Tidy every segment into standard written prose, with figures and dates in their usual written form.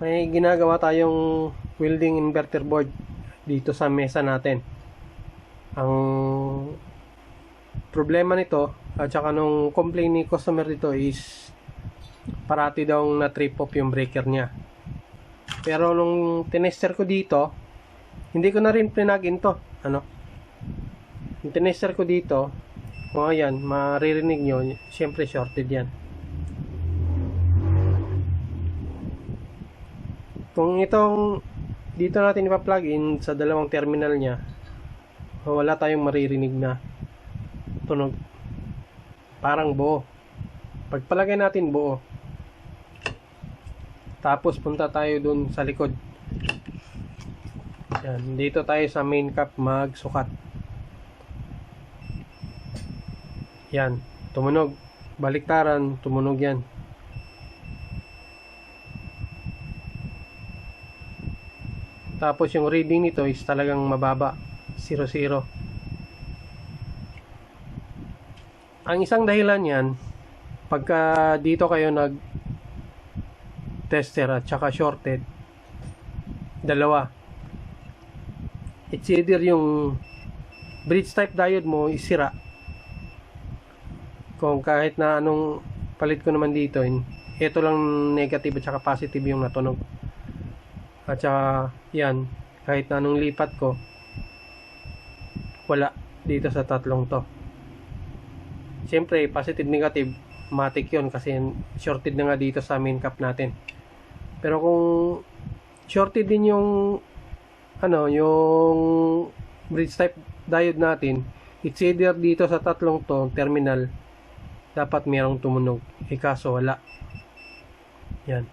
May ginagawa tayong welding inverter board dito sa mesa natin. Ang problema nito at saka nung complaint ni customer dito is parati daw na trip off yung breaker niya. Pero nung tinester ko dito, hindi ko na rin pinag-in to. Yung tinester ko dito, ayan, maririnig nyo, syempre shorted yan. Kung itong dito natin ipa-plug in sa dalawang terminal niya, wala tayong maririnig na tunog. Parang buo. Pagpalagay natin buo. Tapos punta tayo dun sa likod. Yan, dito tayo sa main cap magsukat. Yan, tumunog. Baliktaran, tumunog yan. Tapos yung reading nito is talagang mababa, 0-0. Ang isang dahilan yan, pagka dito kayo nag tester at saka shorted, dalawa. It's either yung bridge type diode mo is sira. Kung kahit na anong palit ko naman dito, ito lang negative at saka positive yung natunog. At saka yan, kahit na anong lipat ko, wala dito sa tatlong to. Siyempre positive negative matic yun kasi shorted na nga dito sa main cap natin. Pero kung shorted din yung yung bridge type diode natin, it's either dito sa tatlong to terminal dapat mayroong tumunog, kaso wala. Yan,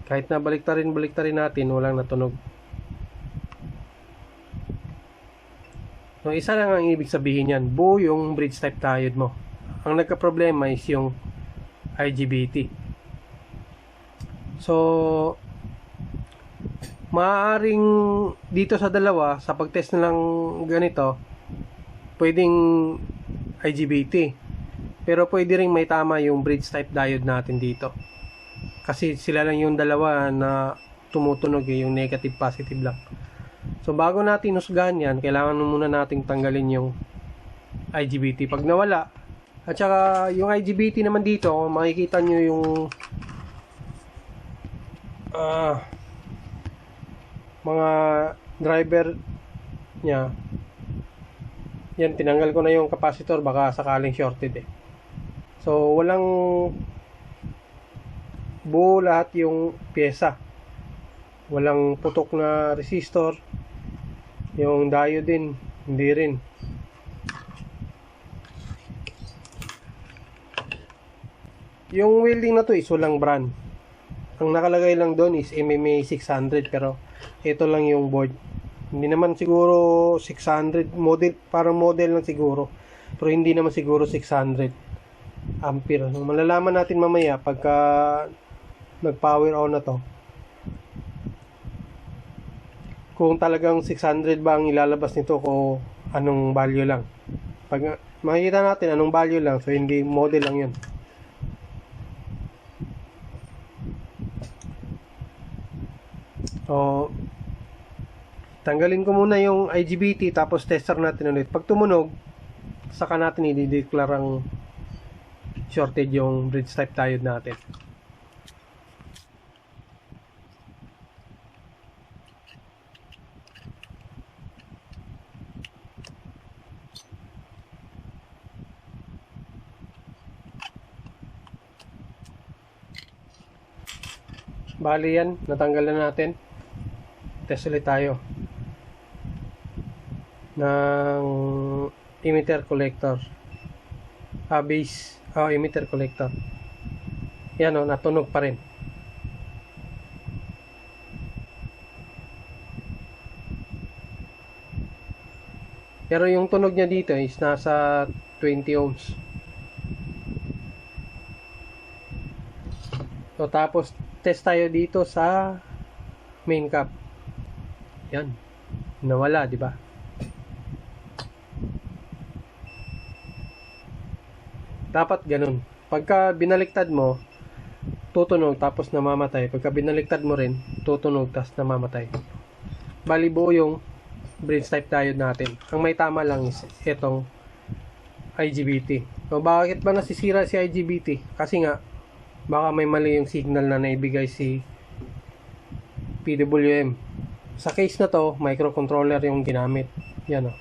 kahit na baliktarin natin, walang natunog. So, isa lang ang ibig sabihin yan, buo yung bridge type diode mo. Ang nagka-problema is yung IGBT. So, maaaring dito sa dalawa, sa pag-test na lang ganito, pwedeng IGBT. Pero pwede rin may tama yung bridge type diode natin dito. Kasi sila lang yung dalawa na tumutunog, yung negative positive lang. So bago natin husgahan yan, kailangan muna nating tanggalin yung IGBT pag nawala. At saka yung IGBT naman dito, makikita nyo yung mga driver nya. Yan, tinanggal ko na yung capacitor, baka sakaling shorted So walang buo lahat yung pyesa. Walang putok na resistor. Yung diode din, hindi rin. Yung welding na to is walang brand. Ang nakalagay lang doon is MMA 600, pero ito lang yung board. Hindi naman siguro 600 model, parang model lang siguro. Pero hindi naman siguro 600 ampere. Malalaman natin mamaya pagka nag-power on na to, kung talagang 600 ba ang ilalabas nito o anong value lang. Pag makikita natin anong value lang, so hindi model lang yun. So tanggalin ko muna yung IGBT, tapos tester natin ulit. Pag tumunog, saka natin i-declare ang shorted yung bridge type diode natin. Bali yan, natanggal na natin. Test ulit tayo ng emitter collector, base, emitter collector. Yan natunog pa rin. Pero yung tunog niya dito is nasa 20 ohms. So tapos test tayo dito sa main cap. Yan, nawala, di ba? Dapat ganun. Pagka binaliktad mo, tutunog tapos namamatay. Pagka binaliktad mo rin, tutunog tapos namamatay. Bali buo yung bridge type diode natin. Ang may tama lang is itong IGBT. So bakit ba nasisira si IGBT? Kasi nga baka may mali yung signal na naibigay si PWM. Sa case na to, microcontroller yung ginamit. Yan o.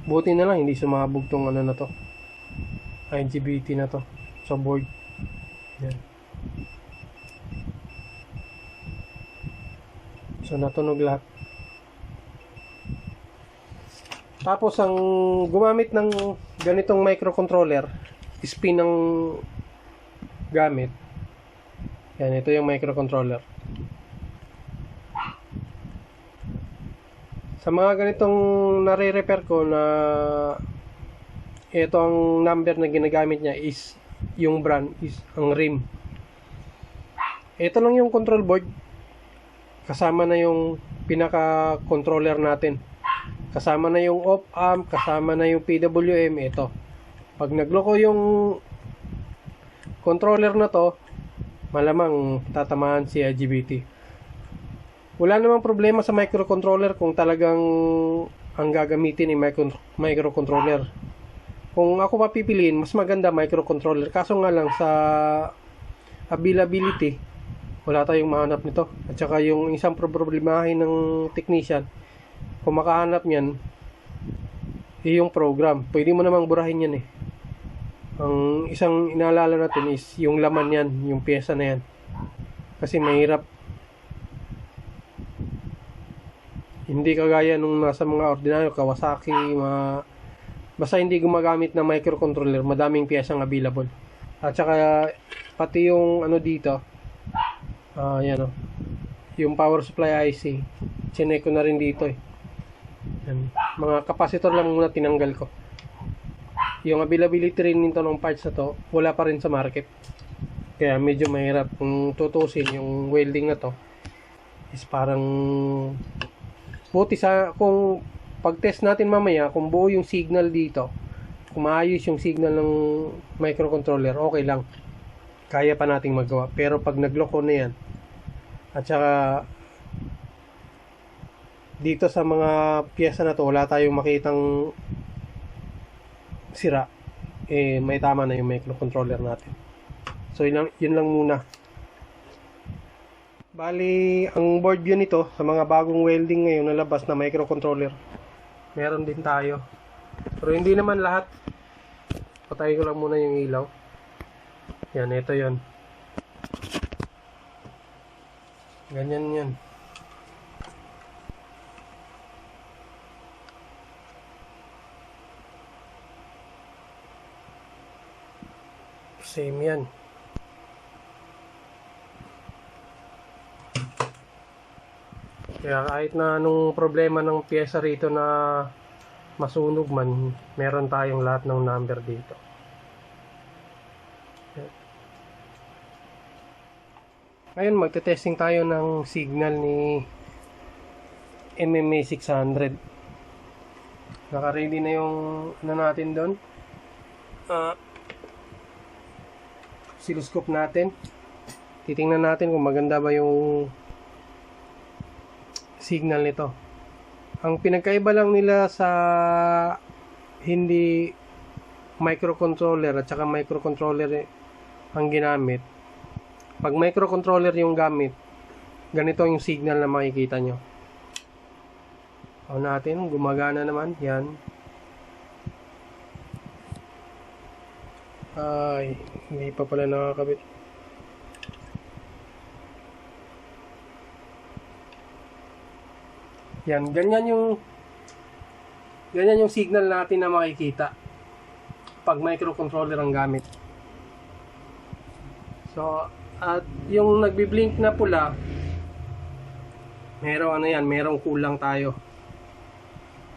Buti na lang hindi sumabog tong ano na to, IGBT na to sa board. Yan. So natunog lahat. Tapos ang gumamit ng ganitong microcontroller, spin ng gamit. Yan, ito yung microcontroller. Sa mga ganitong nare-repair ko na ito ang number na ginagamit niya is yung brand is ang RIM. Ito lang yung control board. Kasama na yung pinaka-controller natin. Kasama na yung op-amp, kasama na yung PWM, ito. Pag nagloko yung controller na to, malamang tatamaan si IGBT. Wala namang problema sa microcontroller kung talagang ang gagamitin ay microcontroller. Kung ako papipiliin, mas maganda microcontroller. Kaso nga lang sa availability, wala tayong mahanap nito. At saka yung isang problemahin ng technician, kung makahanap niyan, yung program. Pwede mo namang burahin yan eh. Ang isang inaalala natin is yung laman yan, yung pyesa na yan. Kasi mahirap. Hindi kagaya nung nasa mga ordinaryo, Kawasaki, basta hindi gumagamit ng microcontroller, madaming piyesang available. At saka pati yung ano dito, yan o, yung power supply IC, chinek ko na rin dito eh. Yan. Mga capacitor lang muna tinanggal ko. Yung availability rin nito ng parts na to, wala pa rin sa market. Kaya medyo mahirap kung tutusin yung welding na to. Is parang buti sa kung pag-test natin mamaya, kung buo yung signal dito, kung maayos yung signal ng microcontroller, okay lang. Kaya pa nating magawa. Pero pag nagloko na yan, at saka dito sa mga piyesa na to, wala tayong makitang sira, eh may tama na yung microcontroller natin. So yun lang muna. Bali, ang board yun nito sa mga bagong welding ngayon na labas na microcontroller, meron din tayo. Pero hindi naman lahat. Patayin ko lang muna yung ilaw. Yan, ito yun. Ganyan yan. Same yan. Kaya kahit na anong problema ng pyesa rito na masunog man, meron tayong lahat ng number dito. Ngayon magte-testing tayo ng signal ni MMA 600. Naka-ready na yung ano natin doon. Oscilloscope natin. Titingnan natin kung maganda ba yung signal nito. Ang pinagkaiba lang nila sa hindi microcontroller at saka microcontroller ang ginamit. Pag microcontroller yung gamit, ganito yung signal na makikita nyo. On natin, gumagana naman. Yan. Ay, hindi pa pala nakakabit. Yan, ganyan yung signal natin na makikita pag microcontroller ang gamit. So, at yung nagbi-blink na pula, merong kulang tayo.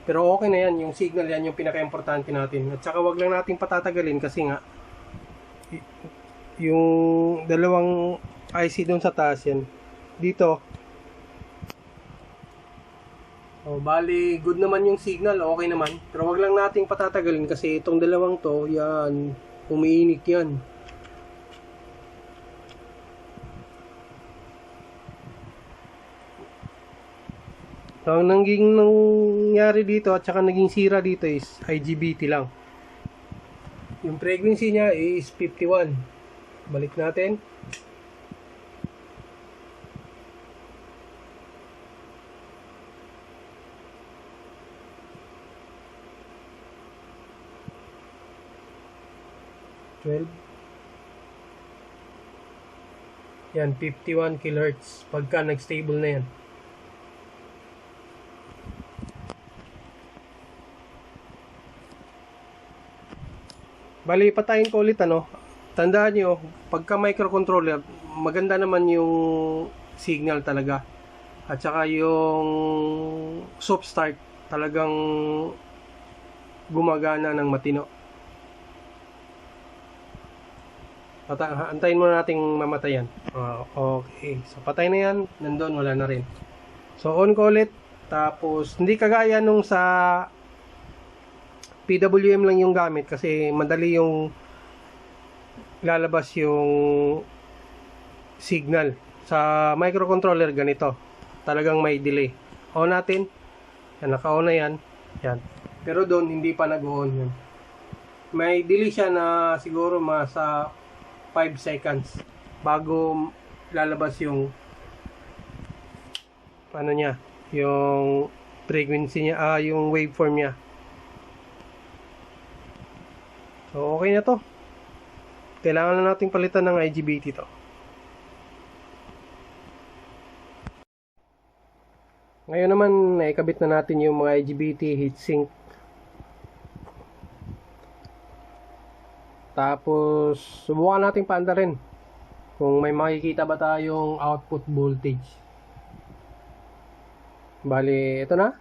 Pero okay na yan, yung signal yan yung pinaka-importante natin. At saka wag lang natin patatagalin kasi nga yung dalawang IC doon sa taas yan. Dito, bali good naman yung signal, okay naman. Pero wag lang nating patatagalin kasi itong dalawang to, yan, umiinit yan. So, ang nangyari dito at saka naging sira dito is IGBT lang. Yung frequency niya is 51. Balik natin. Yan, 51 kHz pagka nag-stable na yan. Bali, patayin ko ulit ano. Tandaan nyo, pagka microcontroller, maganda naman yung signal talaga. At saka yung soft start, talagang gumagana ng matino. Antayin muna nating mamatayan. Okay. So, patay na yan. Nandun, wala na rin. So, on ko ulit. Tapos, hindi kagaya nung sa PWM lang yung gamit kasi madali yung lalabas yung signal. Sa microcontroller, ganito. Talagang may delay. On natin. Yan, naka-on na yan. Yan. Pero doon, hindi pa nag-on yan. May delay siya na siguro sa 5 seconds bago lalabas yung ano niya, yung frequency niya, yung waveform niya. So okay na to. Kailangan na nating palitan ng IGBT to. Ngayon naman naikabit na natin yung mga IGBT heatsink. Tapos, subukan natin paandarin kung may makikita ba tayong output voltage. Bali, ito na.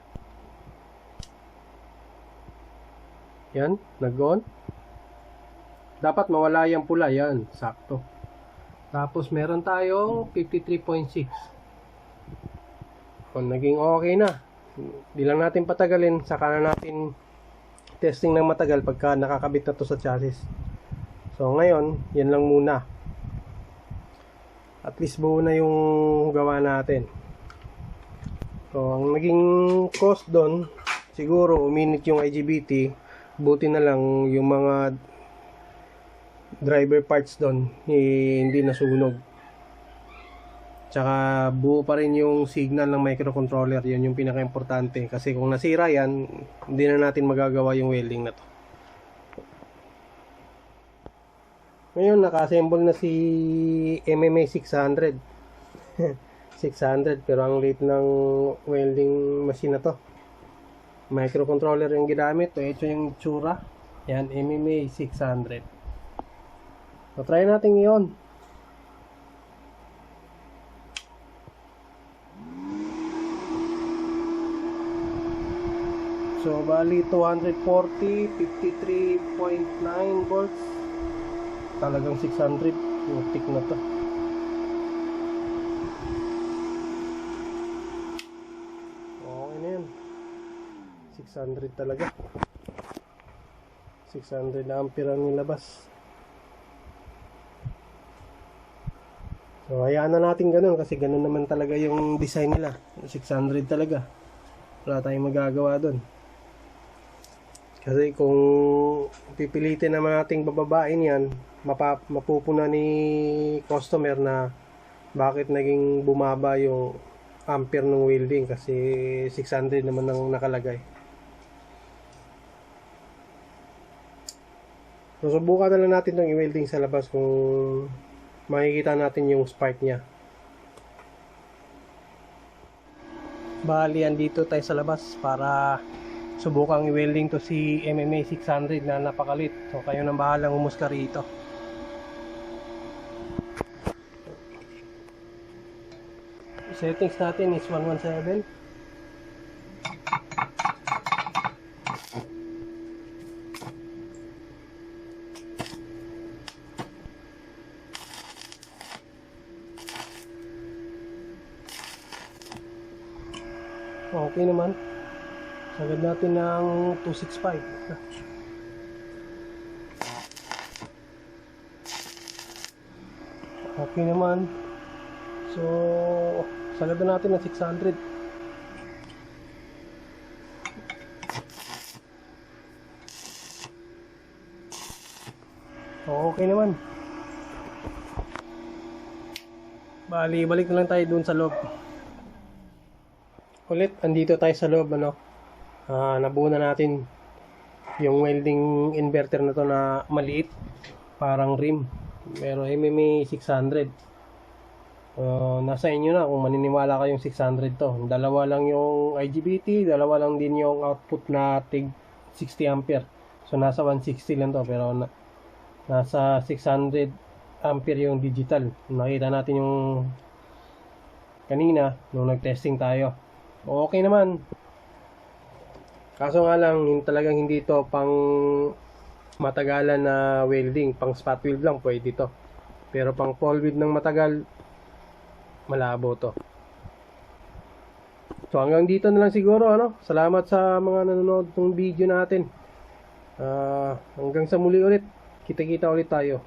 Yan, nag-on. Dapat mawala yung pula, yan, sakto. Tapos, meron tayong 53.6. Kung naging okay na, di lang natin patagalin, saka na natin testing ng matagal pagka nakakabit na to sa chassis. So ngayon, yan lang muna. At least buo na yung gawa natin. So ang naging cost doon, siguro uminit yung IGBT. Buti na lang yung mga driver parts doon hindi nasunog. Tsaka buo pa rin yung signal ng microcontroller. Yan yung pinaka-importante. Kasi kung nasira yan, hindi na natin magagawa yung welding na to. Ngayon, naka-assemble na si MMA 600. 600, pero ang late ng welding machine na to. Microcontroller yung ginamit. Ito yung tsura. Yan, MMA 600. So, try natin yun. So, bali 240, 53.9 volts. Talagang 600 yung tick na to. Okay na yan. 600 talaga. 600 ampere ang nilabas. So hayaan na natin ganun kasi ganun naman talaga yung design nila. 600 talaga. Wala tayong magagawa doon. Kasi kung pipilitin naman nating bababain yan, mapupuna ni customer na bakit naging bumaba yung ampere ng welding kasi 600 naman ang nakalagay. So subukan na lang natin itong i-welding sa labas kung makikita natin yung spark niya. Bali yan dito tayo sa labas para subukang i-welding to si MMA 600 na napakalit. So kayo nang bahalang umusga rito. Settings natin is 117. Okay naman. Sagad natin ng 265. Okay naman. So, sagad na natin ng 600. Okay naman. Bali, balik na lang tayo dun sa loob. Ulit, andito tayo sa loob, ano. Nabuo na natin yung welding inverter na to na maliit. Parang rim. Pero MMA 600. Nasa inyo na kung maniniwala kayong 600 to. Dalawa lang yung IGBT, dalawa lang din yung output na tig 60 ampere. So nasa 160 lang to, pero nasa 600 ampere yung digital. Nakita natin yung kanina nung nag-testing tayo. Okay naman. Kaso nga lang, talagang hindi to pang matagalan na welding. Pang spot weld lang pwede to. Pero pang fall weld ng matagal, malabo to. So hanggang dito na lang siguro, ano. Salamat sa mga nanonood ng video natin. Hanggang sa muli ulit. Kita-kita ulit tayo.